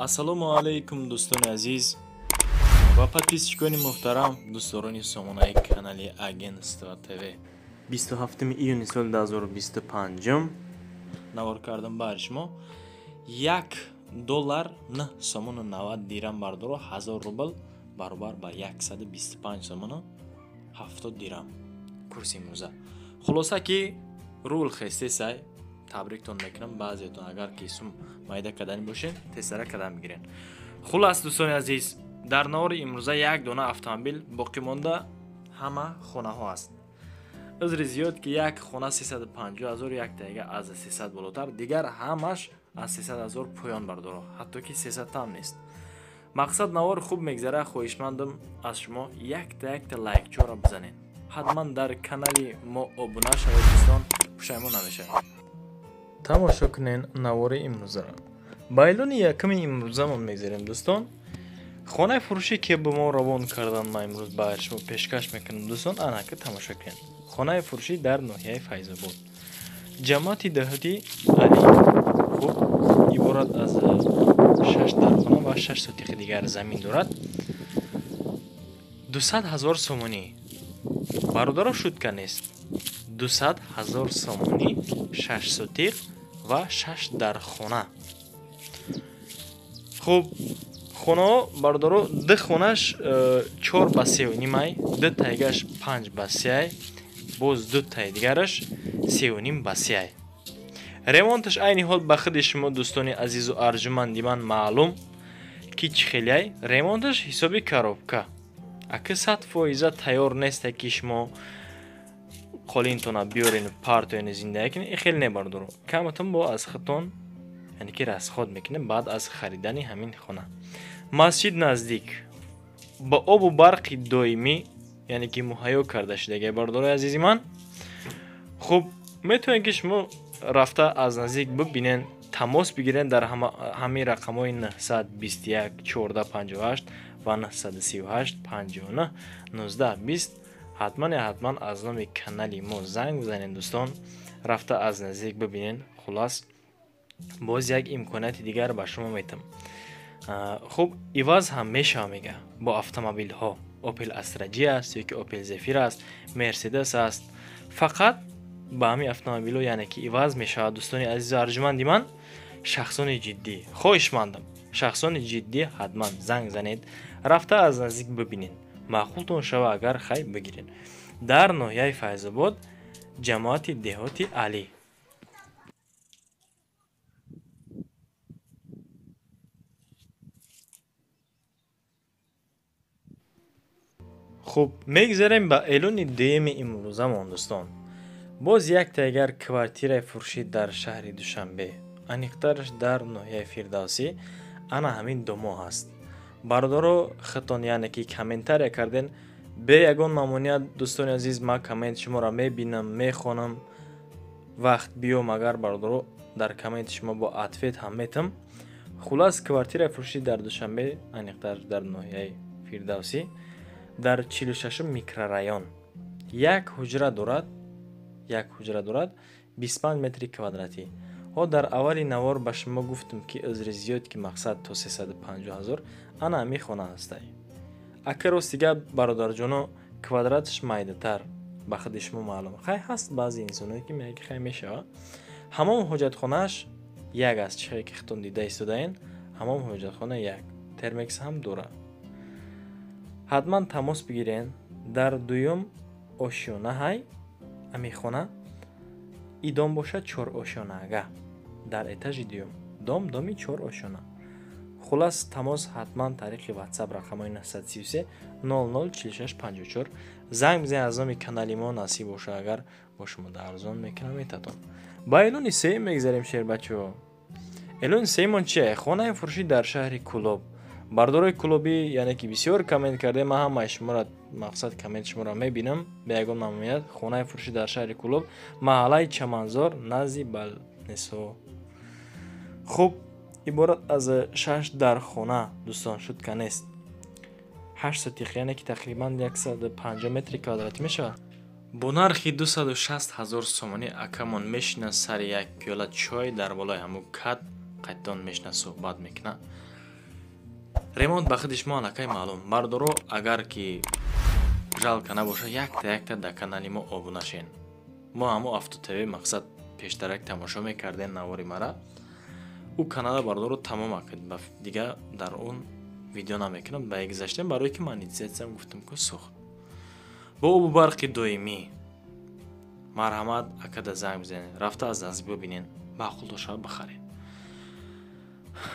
Ассалому алайкум, дӯстони азиз ва подписчикони муҳтарам, дӯстдорони сомонаи канали Агентство ТВ. 27 июни соли 2025 навор кардам баҳри шумо. 1 доллар 9 сомону 90 дирам бардоро, 1000 рубл баробар ба 125 сомону 70 дирам курси имрӯза. Хулоса ки рубл хестесай, табриктон мекунам. Баъзеатон агар ки сум майда кардани бошед, тезтара кардан мегирен. Хулас, дӯстони азиз, дар навори имрӯза як дона автомобил боқӣ монда, ҳама хонаҳо аст. Узри зиёд ки як хона 350 ҳазор, як тайга аз 300 болотар, дигар ҳамаш аз 300 ҳазор поён бардоро, ҳатто ки 300 там нест. Мақсад навор хуб мегзара, хоҳишмандам аз шумо якта якта лайкчора бизанед. Ҳатман дар канали мо обуна шавед, дӯстон, пушаймон намешавед. Тамошо кунен навори имрӯзаро. Ба эълони якуми имрӯзамон мегзарем, дӯстон. Хонаи фурӯшӣ ки ба мо равон кардан, ман имрӯз ба шумо пешкаш мекунам, дӯстон, анака тамошо кунед. Хонаи фурӯшӣ дар ноҳияи Файзобод, ҷамоати деҳоти Али. Хуб, иборат аз 6 дархона ва 6 сотихи дигар замин дорад. 200 ҳазор сомонӣ. Бародаро, шутка нест. 200 ҳазор сомонӣ, 6 сотиқ ва 6 дархона. Хуб, хонаҳо бародаро, ду хонаш 4 ба 3,5 ай, ду тайгаш 5 ба 3 ай, боз ду тай дигараш 3,5 ба 3 ай. Ремонташ айни ҳол ба худи шумо, дӯстони азизу арҷуманди ман, маълум ки чӣ хелеай. Ремонташ ҳисоби коробка. Ака 100% тайёр несте ки шумо қолинтона биёрен, партоен, зиндагӣ кунед, ин хеле не, бародаро. Каматон бо аз худтон, яъне ки расход мекунед баъд аз харидани ҳамин хона. Масҷид наздик, ба обу барқи доимӣ, яъне ки муҳайё карда шудагай, бародарои азизи ман. Хуб, метавонед ки шумо рафта аз наздик бибинен, тамос бигирен дар ҳамин рақамҳои 921 14 58 ва 938 59 19 20. Ҳатман я ҳатман аз номи канали мо занг бизанед, дӯстон, рафта аз наздик бибинен. Хулас, боз як имконияти дигар ба шумо метам. Хуб, иваз ҳам мешава, мега, бо автомобилҳо. Opel Astra G аст ё ки Opel Zafira аст, Mercedes аст. Фақат ба ҳамин автомобилҳо, яъне ки иваз мешавад, дӯстони азизу арҷуманди ман. Шахсони ҷиддӣ, хоҳишмандам, шахсони ҷиддӣ ҳатман занг занед, рафта аз наздик бибинед. Маъқултон шава агар, хай бигиред. Дар ноҳияи Файзобод, ҷамоати деҳоти Алӣ. Хуб, мегзарем ба эълони дуюми имрӯзамон, дӯстон. Боз як тайгар квартираи фурӯшӣ дар шаҳри Душанбе, аниқтараш дар ноҳияи Фирдавсӣ, ана ҳамин домо ҳаст. Бародаро, худтон, яъне ки комментария карден, бе ягон мамоният, дӯстони азиз, ман коммент шуморо мебинам, мехонам. Вақт биём агар, бародаро, дар комменти шумо бо ответ ҳам метам. Хулас, квартираи фурӯшӣ дар Душанбе, аниқтар дар ноҳияи Фирдавсӣ, дар 46 микрорайон. Як ҳуҷра дорад, як ҳуҷра дорад, 25 метри квадратӣ. Ҳо, дар аввали навор ба шумо гуфтам ки узри зиёд ки мақсад то 350 ҳазор, ана ҳамин хона ҳастай. Ака, рости гап, бародарҷоно, квадраташ майдатар, ба худи шумо маълум. Хай, ҳаст баъзе инсоное ки мега ки хай мешава. Ҳамом ҳоҷатхонааш як аст, чӣ хеле ки худтон дида истодаен, ҳамом ҳоҷатхона як, термекс ҳам дорад. Ҳатман тамос бигирен. Дар дуюм ошёна ҳай ҳамин хона, и дом бошад чор ошёнаага дар этажи дуюм, дом доми чор ошёна. Хулас, тамос ҳатман тариқи WhatsApp рақамҳои 933 00 46 54 занг бизанед. Аз номи канали мо насиб боша агар, бо шумо да арзон мекунам, метатон. Ба эълони сеюм мегзарем, шербачаҳо. Эълони сеюмон чие? Хонаи фурӯшӣ дар шаҳри Кӯлоб. Бардорои Кӯлобӣ, яъне ки бисёр коммент кардем, ман ҳамаи шуморо, мақсад коммент шуморо мебинам, бе ягон мамнуният. Хонаи фурӯшӣ дар шаҳри Кӯлоб, маҳаллаи Чаманзор, назди Балнесо. Хуб, иборат аз 6 дархона, дӯстон, шутка нест. 8 сотиқ, яъне ки тақрибан 150 метри квадратӣ мешавад. Бо нархи 260 ҳазор сомонӣ акамон мешинад сари як пиёла чой дар болои ҳамун кат, қайдон мешинад, суҳбат мекунад. Ремонт ба худи шумо аллакай маълум. Бардоро, агар ки жалко набоша, якта якта дар канали мо обуна шен. Мо ҳамо Авто ТВ мақсад пештарак тамошо мекардем навори мара. Ӯ канала, бардоро, тамом акид. Ба дига дар он видео намекунам, ба гузаштем, барое ки монетизатсиям гуфтам ку сӯхт. Бо обу барқи доимӣ марҳамат, акада занг бизанед, рафта аз наздик бибинед, маъқул дошава, бихаред.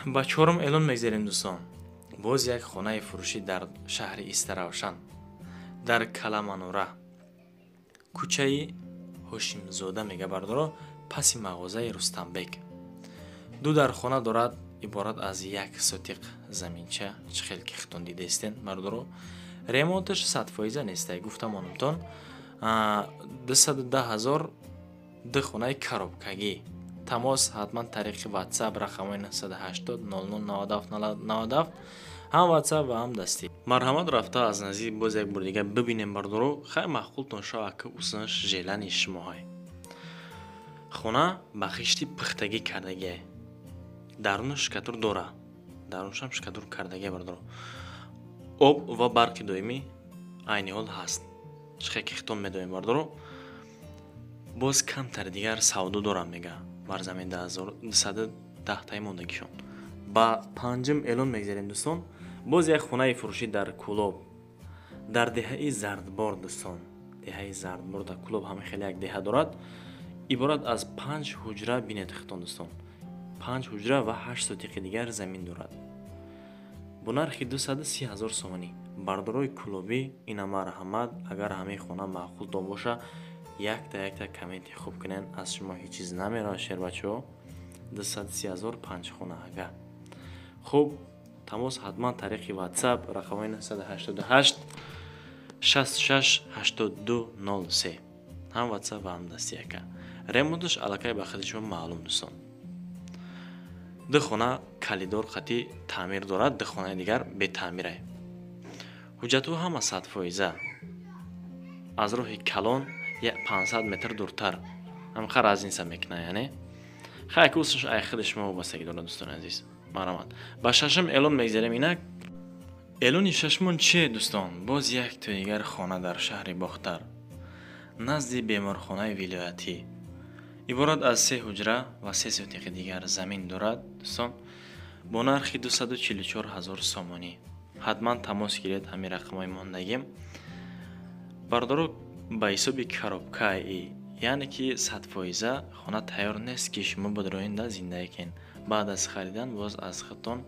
Ба чорум эълон мегзарем, дӯстон. Боз як хонаи фурӯшӣ дар шаҳри Истаравшан, дар Каламанура, кӯчаи Ҳошимзода мега, бардоро, паси мағозаи Рустамбек. Ду дархона дорад, иборат аз як сотиқ заминча, чӣ хел ки хитон дидаистен, бардоро. Ремонташ 100% нестай, гуфтамонумтон. 210 000, ду хонаи коробкагӣ. Тамос ҳатман тариқи WhatsApp, рақамҳои 980 00 97 97, ҳам WhatsApp ва ҳам дастӣ. Марҳамат, рафта аз наздик боз як бор дига бибинем, бардоро. Хай, маъқултон шава, ки усунаш желание шумоҳай. Хона ба хишти пухтагӣ кардагиай, дарунаш штукатур дора, дарунашам штукатур кардагиай, бардоро. Об ва барқи доимӣ айни ҳол ҳаст, чихе ки хитон медоем, бардоро. Боз камтар дигар савдо дорам, мега, бар замин 210таи мондагишон. Ба панҷум эълон мегзарем, дӯстон. Боз як хонаи фурӯшӣ дар Кӯлоб, дар деҳаи Зардбор, дӯстон. Деҳаи Зардбор дар Кӯлоб ҳама хеле як деҳа дорад, иборат аз панҷ ҳуҷра. Бинед хитон, дӯстон, панҷ ҳуҷра ва ҳашт сотиқи дигар замин дорад бо нархи 230 000 сомонӣ. Бардорои кӯлобӣ, ина марҳамат, агар ҳамаи хона маъқултон боша, якта якта комменти хуб кунен, аз шумо ҳеҷ чиз намеравад, шербачаҳо. 230 000, панҷ хона ага. Хуб, тамос ҳатман тариқи WhatsApp, рақамҳои 988 66 82 03, ҳам WhatsApp ва ҳам дасти яка. Ремонташ аллакай ба худи шумо маълум, дӯстон. Ду хона калидор қатӣ таъмир дорад, ду хонаи дигар бетаъмирай. Ҳуҷҷатҳо ҳама 100%. Аз роҳи калон 500 метр дуртар, ҳамқа разница мекунад, яъне хай ки усш ай худи шумо вобастагӣ дорад, дӯстони азиз. Марҳамат, ба шашум эълон мегзарем инак. Эълони шашумон чие, дӯстон? Боз як дигар хона дар шаҳри Бохтар, назди беморхонаи вилоятӣ, иборат аз се ҳуҷра ва се сотиқи дигар замин дорад, дӯстон, бо нархи 244 ҳазор сомонӣ. Ҳатман тамос гиред, ҳамин рақамҳои мондагим, бардоро. Ба ҳисоби коробкаи, яъне ки 100% хона тайёр нест, ки шумо бидроинда зиндагӣ кунед. Баъд аз харидан боз аз худтон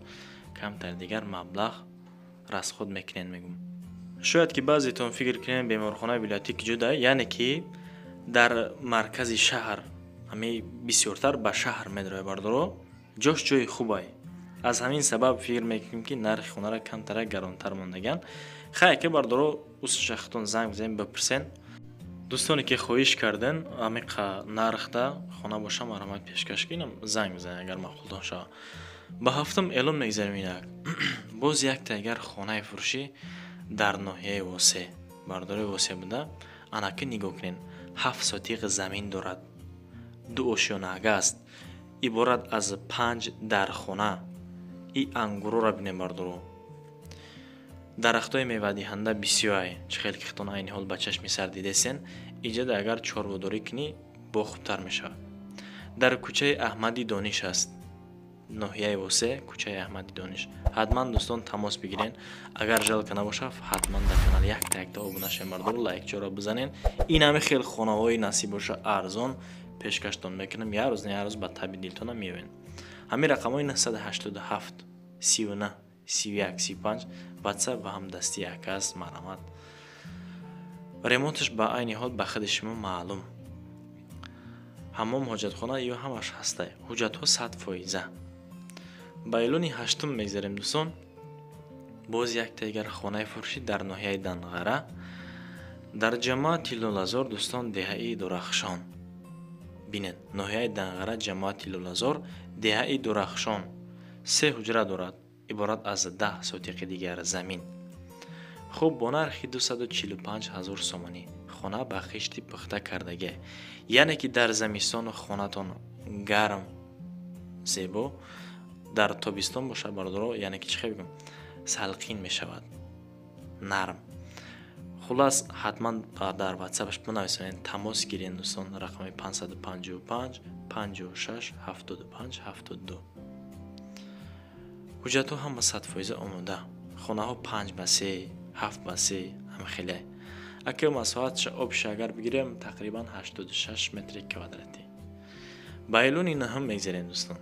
камтар дигар маблағ расход мекунед, мегӯм. Шояд ки баъзетон фикр кунед, беморхонаи вилоятӣ ки ҷуда, яъне ки дар маркази шаҳр, ҳами бисёртар ба шаҳр медрояд, бардоро, ҷош ҷои хубай. Аз ҳамин сабаб фикр мекунем, ки нархи хонара камтарак гаронтар мондаган. Хай ки, бардоро, усша худтон занг бизанед, бипурсен. Дӯстоне ки хоҳиш карден, ҳамиқа нархда хона боша, марҳамат, пешкаш кунам, занг бизанед, агар маъқултон шавад. Ба ҳафтум эълон мегзарем инак. Боз якта агар хонаи фурӯшӣ дар ноҳияи Восе, бардори, Восе буда. Анаки нигоҳ кунед, ҳафт сотиқ замин дорад, ду ошёнаага аст, иборат аз панҷ дархона. И ангурора бинем, бардоро, дарахтҳои мевадиҳанда бисёрай, чӣ хел ки хитон айни ҳол ба чашми сар дидесен. Иҷада агар чорводорӣ кунӣ, бо хубтар мешавад. Дар кӯчаи Аҳмади Дониш аст, ноҳияи Восе, кӯчаи Аҳмади Дониш. Ҳатман, дӯстон, тамос бигирен. Агар жалко набошад, ҳатман дар канал якта якта обуна шавед, бардоро, лайкчоро бизанен. Ин ҳами хел хонаҳои насиб боша, арзон пешкаштон мекунам. Як рӯз не як рӯз ба таби дилтона меоянд. Ҳамин рақамҳои 987 39 31 35, WhatsApp ва ҳам дасти як аст, марҳамат. Ремонташ ба айни ҳол ба худи шумо маълум. Ҳаммом, ҳоҷатхона ё ҳамаш ҳастай. Ҳуҷҷатҳо 100%. Ба эълони ҳаштум мегзарем, дӯстон. Боз якта дигар хонаи фурӯшӣ дар ноҳияи Данғара, дар ҷамоати Лолазор, дӯстон, деҳаи Дурахшон. Бинед, ноҳияи Данғара, ҷамоати Лолазор, деҳаи Дурахшон, се ҳуҷра дорад, иборат аз 10 сотиқи дигар замин. Хуб, бо нархи 245 ҳазор сомонӣ. Хона ба хишти пухта кардагӣ, яъне ки дар замистону хонатон гарм, зебо, дар тобистон боша, бардоро, яъне ки чӣ хел бигӯм. Салқин мешавад, нарм. Хулас, ҳатман дар ватсапаш бинависонед, тамос гиред, дӯстон. Рақами 555 56 75 72. Ҳуҷҷатҳо ҳама 100% омода. Хонаҳо 5 ба 3, 7 ба 3, ҳама хеле. Ака, масоҳатша общий агар бигирем, тақрибан 86 метри квадратӣ. Ба эълони наҳум мегзарем, дӯстон.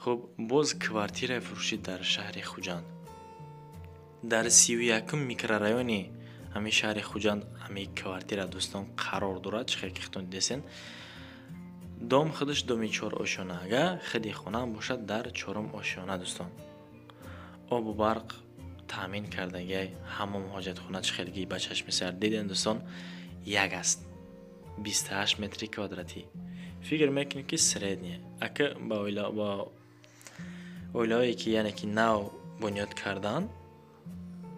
Хуб, боз квартираи фурӯшӣ дар шаҳри Хуҷанд, дар 31-ум микрорайони ҳамин шаҳри Хуҷанд. Ҳамин квартира, дӯстон, қарор дорад. Чӣ хел ки худтон дидесен, дом худаш доми чор ошёна, ага худи хонаам бошад дар чорум ошёна, дӯстон. Обу барқ таъмин кардагиай. Ҳамом, ҳоҷатхона, чӣ хелги ба чашми сар дидем, дӯстон, як аст. 28 метри квадратӣ, фикр мекунем, ки средний. Ака, ба оилаҳое ки, яъне ки нав бунёд карданд,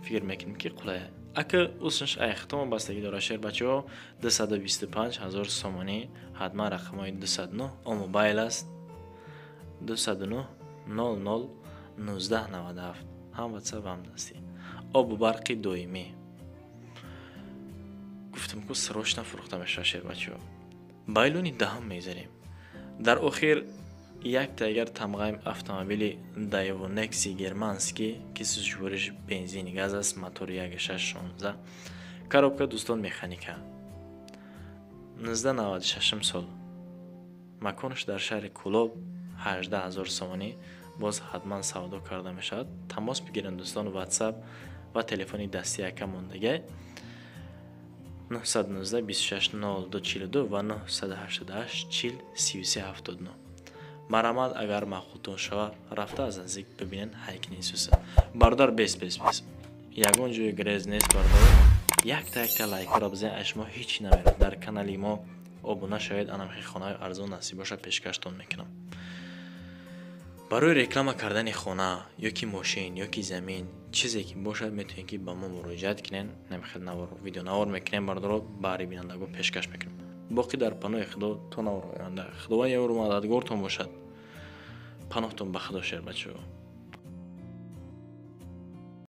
фикр мекунем, ки қулай. Ака, усунш айхтома бастагӣ дорад, шербачаҳо. 225 000 сомонӣ. Ҳатман рақамҳои 209, о мобайл аст, 209 00 19 97, ҳам ватсап, ҳам дастӣ. Обу барқи доимӣ. Гуфтам ку, срочно фурӯхта мешавад, шербачаҳо. Ба эълони даҳум мегзарем. Дар охир якта агар тамғаи автомобили Daewoo Nexia германский, ки сӯзишвориш бензини газ аст, мотори 1.6 16, коробка, дӯстон, механика, 1996 сол, маконаш дар шаҳри Кӯлоб, 18 000 сомонӣ. Боз ҳатман савдо карда мешавад. Тамос бигиранд, дӯстон. Ватсап ва телефони дастӣ яка мондагай: 919 26 02 42 ва 988 40 33 79. Марҳамат, агар маъқултон шавад, рафта аз наздик бибинед. Ҳайкини суса, бародар, бес, бес, бес, ягон ҷои грез нест, бародар. Якта якта лайкҳоро бизанед, аз шумо ҳеҷ намерад. Дар канали мо обуна шавед. Анамхи хонаҳои арзон насиб бошад, пешкаштон мекунам. Барои реклама кардани хона ё ки мошин, ё ки замин, чизе ки бошад, метавонед, ки ба мо муроҷиат кунед. Намхел навор, видеонавор мекунем, бародаро, баҳри бинандагон пешкаш мекунем. Боқӣ дар паноҳи Худо то навори оянда. Худованд ёру мададгортон бошад. Паноҳтон ба Худо, шербачаҳо.